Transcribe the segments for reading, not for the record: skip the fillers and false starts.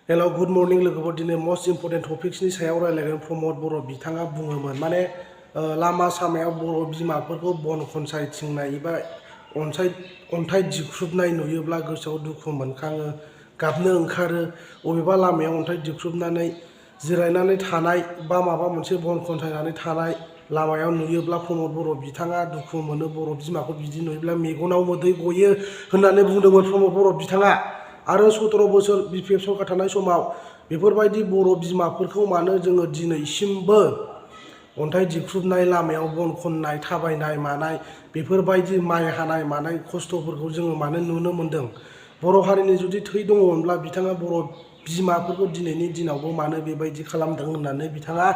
Hello good morning लोगोफोर दिनै most important टपिक्सनि सायाव रायलायगोन प्रमद बर' बिथाङा बुङोमोन माने लामा सामायाव बर' बिमाफोरखौ बन खनसायथिंनाय एबा अन्थाइ दिख्रुबनाय नुयोब्ला गोसोआव दुखु मोनखाङो गाबनो ओंखारो बबेबा लामायाव अन्थाइ दिख्रुबनानै जिरायनानै थानाय बा माबा मोनसे बन खनसायनानै थानाय लामायाव नुयोब्ला प्रमद बर' बिथाङा दुखु मोनो बर' बिमाखौ बिदि नुयोब्ला मेगनाव मोदै गयो होननानै बुंदोंमोन प्रमद बर' बिथाङा। आरो 17 बोसोर बिपिएफ सरकार थानाय समाव बेफोरबायदि बर' बिमाफोरखौ मानो जोङो दिनैसिमबो अन्थाइ दिख्रुबनाय लामायाव बन खननाय थाबायनाय मानाय बेफोरबायदि माइ हानाय मानाय खस्थ'फोरखौ जोङो मानो नुनो मोन्दों। बर' हारिनि जुदि थै दङमोनब्ला बिथाङा बर' बिमाफोरखौ दिनैनि दिनावबो मानो बेबायदि खालामदों होननानै बिथाङा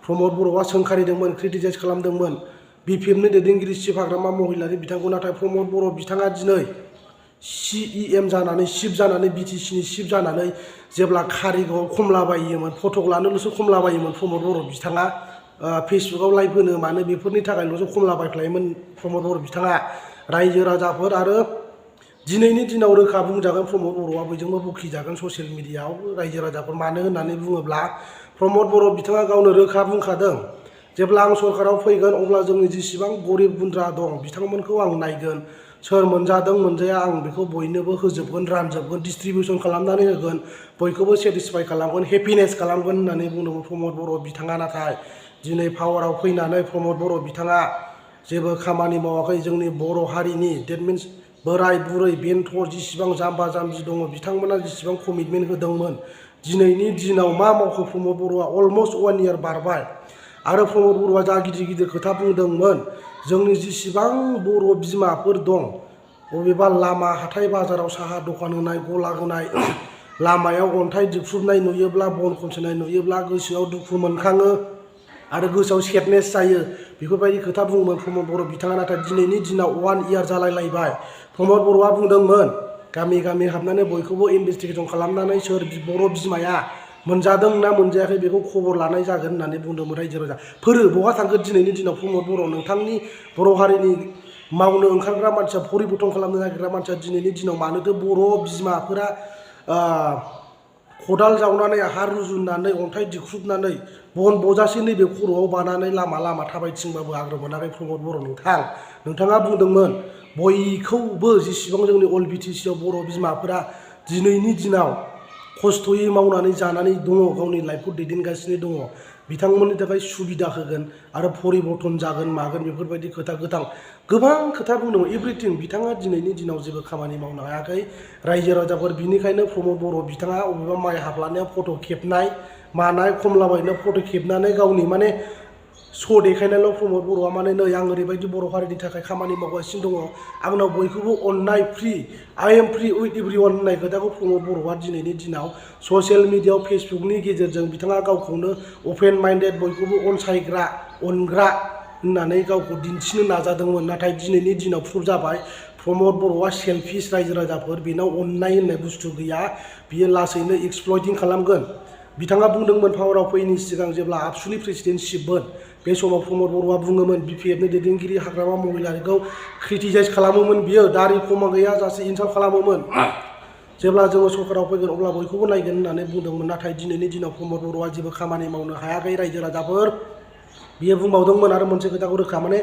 प्रमद बर'आ सोंखारिदोंमोन क्रिटिसाइज खालामदोंमोन बिपिएफनि दैदेनगिरि चिफ हाग्रामा महिलारि बिथांखौ। नाथाय प्रमद बर' बिथाङा दिनै CEM जानानै चिफ जानानै बिटिसिनि चिफ जानानै जेब्ला कारिगावआव खमलाबायोमोन फटक लानोल'सो खमलाबायोमोन प्रमद बर' बिथाङा फेसबुकाव लाइभ होनो मानो बेफोरनि थाखायल'सो खमलाबायफ्लायोमोन प्रमद बर' बिथाङा। रायजो राजाफोर आरो दिनैनि दिनाव रोखा बुंजागोन प्रमद बर'आ बयजोंबो बखिजागोन ससियेल मिडियाआव रायजो राजाफोर मानो होननानै बुङोब्ला प्रमद बर' बिथाङा गावनो रोखा बुंखादों जेब्ला आं सरकाराव फैगोन अब्ला जोंनि जेसेबां गरिब गुन्द्रा दं बिथांमोनखौ आं नायगोन सोर मोनजादों मोनजाया आं बेखौ बयनोबो होजोबगोन रानजोबगोन डिस्ट्रिबिउसन खालामनानै होगोन बयखौबो सेटिसफाइ खालामगोन हेपिनेस खालामगोन होननानै बुंदोंमोन प्रमद बर' बिथाङा। नाथाय दिनै पावाराव फैनानै प्रमद बर' बिथाङा जेबो खामानि मावाखै जोंनि बर' हारिनि डेट मिन्स बोराय बुरै बेन्थ' जेसेबां जाम्बा जाम्बि दङ बिथांमोना जेसेबां कमिटमेन्ट होदोंमोन दिनैनि दिनाव मा मावखो प्रमद बर'आ अलमस्ट 1 इयार बारबाय। आरो प्रमद बर'आ जा गिदिर गिदिर खोथा बुंदोंमोन जोंनि जेसेबां बर' बिमाफोर दं बबेबा लामा हाथाय बाजाराव साहा दखान होनाय गला होनाय लामायाव अन्थाइ दिख्रुबनाय नुयोब्ला बन खनसायनाय नुयोब्ला गोसोआव दुखु मोनखाङो आरो गोसोआव सेडनेस जायो बेफोरबायदि खोथा बुंदोंमोन प्रमद बर' बिथाङा। नाथाय दिनैनि दिनाव 1 इयार जालायलायबाय प्रमद बर'आ बुंदोंमोन गामि गामि हाबनानै बयखौबो इनभेस्टिगेसन खालामनानै सोर बर' बिमाया मोनजादों ना मोनजायाखै बेखौ खबर लानाय जागोन होननानै बुंदोंमोन रायजो राजा। बहा थांखो दिनैनि दिनाव प्रमद बर' नोंथांनि बर' हारिनि मावनो ओंखारग्रा मानसिया परिबर्तन खालामनो नागिरग्रा मानसिया दिनैनि दिनाव मानोथो बर' बिमाफोरा खदाल जावनानै हा रुजुननानै अन्थाइ दिख्रुबनानै बन बजासे नैबे खर'आव बानानै लामा लामा थाबायथिंबाबो आग्रह मोनाखै प्रमद बर' नोंथाङा बुंदोंमोन बयखौबो जेसेबां जोंनि अल बिटिसिआव बर' बिमाफोरा दिनैनि दिनाव खस्थ'यै मावनानै जानानै दङ गावनि लाइफखौ दैदेनगासिनो दङ बिथांमोननि थाखाय सुबिदा होगोन आरो परिबर्तन जागोन मागोन बेफोरबायदि खोथा गोबां खोथा बुंदोंमोन एभ्रिथिं बिथाङा दिनैनि दिनाव जेबो खामानि मावनो हायाखै रायजो राजाफोर बिनिखायनो प्रमद बर' बिथाङा अबेबा माइ हाफ्लानायाव फट' खेबनाय मानाय खमलाबायनो फट' खेबनानै गावनि माने श' देखायनायल' प्रमद बर'आ माने नै आं ओरैबायदि बर' हारिनि थाखाय खामानि मावगासिनो दङ आंनाव बयखौबो अननाय free I M free with everyone होननाय खोथाखौ प्रमद बर'आ दिनैनि दिनाव ससियेल मिडियाआव फेसबुकनि गेजेरजों बिथाङा गावखौनो अपेन माइन्डेड बयखौबो अनसायग्रा अनग्रा होननानै गावखौ दिन्थिनो नाजादोंमोन। नाथाय दिनैनि दिनाव प्रुभ जाबाय प्रमद बर'आ सेल्फिश रायजो राजाफोर बेनाव अननाय होननाय बुस्थु गैया बियो लासैनो एक्सप्लयटिं खालामगोन। बिथाङा बुंदोंमोन पावाराव फैयैनि सिगां जेब्ला आबसुनि प्रेसिडेन्टशिपमोन बे समाव प्रमद बर'आ बुङोमोन बिपिएफनि दैदेनगिरि हाग्रामा महिलारिखौ क्रिटिसाइज खालामोमोन बियो दारि खमा गैया जासे इनसाल्ट खालामोमोन जेब्ला जोङो सरकाराव फैगोन अब्ला बयखौबो नायगोन होननानै बुंदोंमोन। नाथाय दिनैनि दिनाव प्रमद बर'आ जेबो खामानि मावनो हायाखै रायजो राजाफोर बियो बुंबावदोंमोन आरो मोनसे खोथाखौ रोखा माने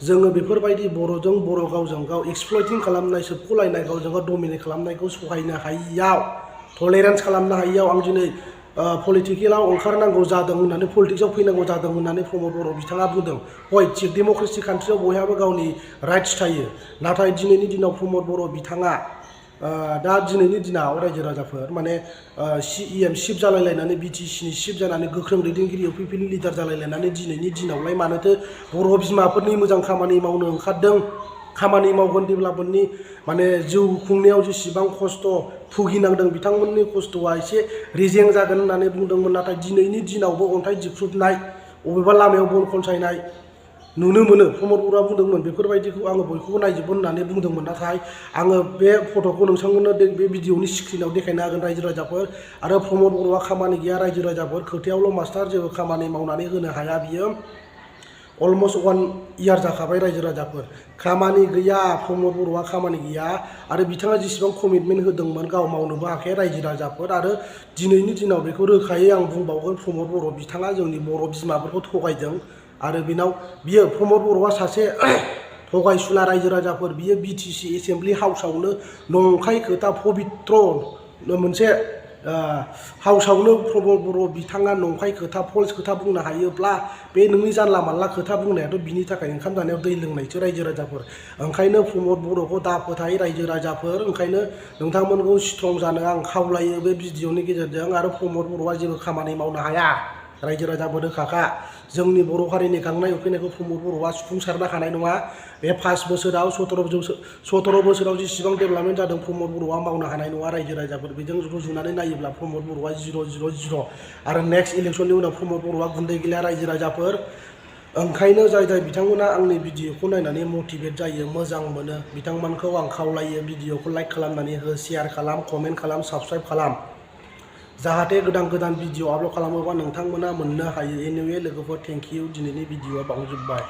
जोङो बेफोरबायदि बर'जों बर' गावजों गाव एक्सप्लयटिं खालामनाय सोबख'लायनाय गावजों गाव डमिनेट खालामनायखौ सहायनो हायियाव टलेरेन्स खालामनो हायियाव आं दिनै पलिटिकेलाव ओंखारनांगौ जादों होननानै पलिटिक्सआव फैनांगौ जादों होननानै प्रमद बर' बिथाङा बुंदों। हय थिग डेम'क्रेसि कान्ट्रियाव बयहाबो गावनि राइट्स थायो नाथाय दिनैनि दिनाव प्रमद बर' बिथाङा दा दिनैनि दिनाव रायजो राजाफोर माने CEM चिफ जालायलायनानै बिटिसिनि चिफ जानानै गोख्रों दैदेनगिरि इउपिपिनि लिडार जालायलायनानै दिनैनि दिनावलाय मानोथो बर' बिमाफोरनि मोजां खामानि मावनो ओंखारदों खामानि मावगोन डेभेलपमेन्टनि माने जिउ खुंनायाव जेसेबां खस्थ' भुगिनांदों बिथांमोननि खस्थ'आ एसे रेजें जागोन होननानै बुंदोंमोन। नाथाय दिनैनि दिनावबो अन्थाइ दिख्रुबनाय बबेबा लामायाव बन खनसायनाय नुनो मोनो प्रमद बर'आ बुंदोंमोन बेफोरबायदिखौ आङो बयखौबो नायजोबगोन होननानै बुंदोंमोन। नाथाय आङो बे फट'खौ नोंथांमोननो बे भिडिअनि स्क्रिनाव देखायनो हागोन रायजो राजाफोर आरो प्रमद बर'आ खामानि गैया रायजो राजाफोर खोथायावल' मास्टार जेबो खामानि मावनानै होनो हाया बियो अलमस्ट 1 इयार जाखाबाय रायजो राजाफोर खामानि गैया प्रमद बर'आ खामानि गैया आरो बिथाङा जेसेबां कमिटमेन्ट होदोंमोन गाव मावनोबो हायाखै रायजो राजाफोर आरो दिनैनि दिनाव बेखौ रोखायै आं बुंबावगोन प्रमद बर' बिथाङा जोंनि बर' बिमाफोरखौ थगायदों आरो बियो प्रमद बर'आ सासे थगायसुला रायजो राजाफोर बियो बिटिसि एसेम्बलि हाउसआवनो नंखाय खोथा पबित्र मोनसे हाउसआवनो प्रमद बर' बिथाङा नंखाय खोथा फल्स खोथा बुंनो हायोब्ला बे नोंनि जानला मानला खोथा बुंनायाथ' बिनि थाखाय ओंखाम जानायाव दै लोंनायसो रायजो राजाफोर ओंखायनो प्रमद बर'खौ दा फोथाय रायजो राजाफोर ओंखायनो नोंथांमोनखौ स्ट्रं जानो आं खावलायो बे भिडिअनि गेजेरजों आरो प्रमद बर'आ जेबो खामानि मावनो हाया रायजो राजाफोर रोखाखा जोंनि बर' हारिनि गांनाय उखैनायखौ प्रमद बर'आ सुफुंसारनो हानाय नङा बे 5 बोसोराव 17 बोसोराव जेसेबां डेभेलपमेन्ट जादों प्रमद बर'आ मावनो हानाय नङा रायजो राजाफोर बेजों रुजुनानै नायोब्ला प्रमद बर'आ 0-0-0 आरो नेक्स्ट इलेक्सननि उनाव प्रमद बर'आ गुन्दै गैला रायजो राजाफोर ओंखायनो जाय बिथांमोना आंनि भिडिअखौ नायनानै मटिभेट जायो मोजां मोनो बिथांमोनखौ आं खावलायो भिडिअखौ लाइक खालामनानै हो शेयार खालाम कमेन्ट खालाम साबस्क्राइब खालाम जाहाथे गोदान भिडिअ आपल'ड खालामोबा नोंथांमोना मोननो हायो एनिवे लोगोफोर थेंक इउ दिनैनि भिडिअआ बावजोब्बाय।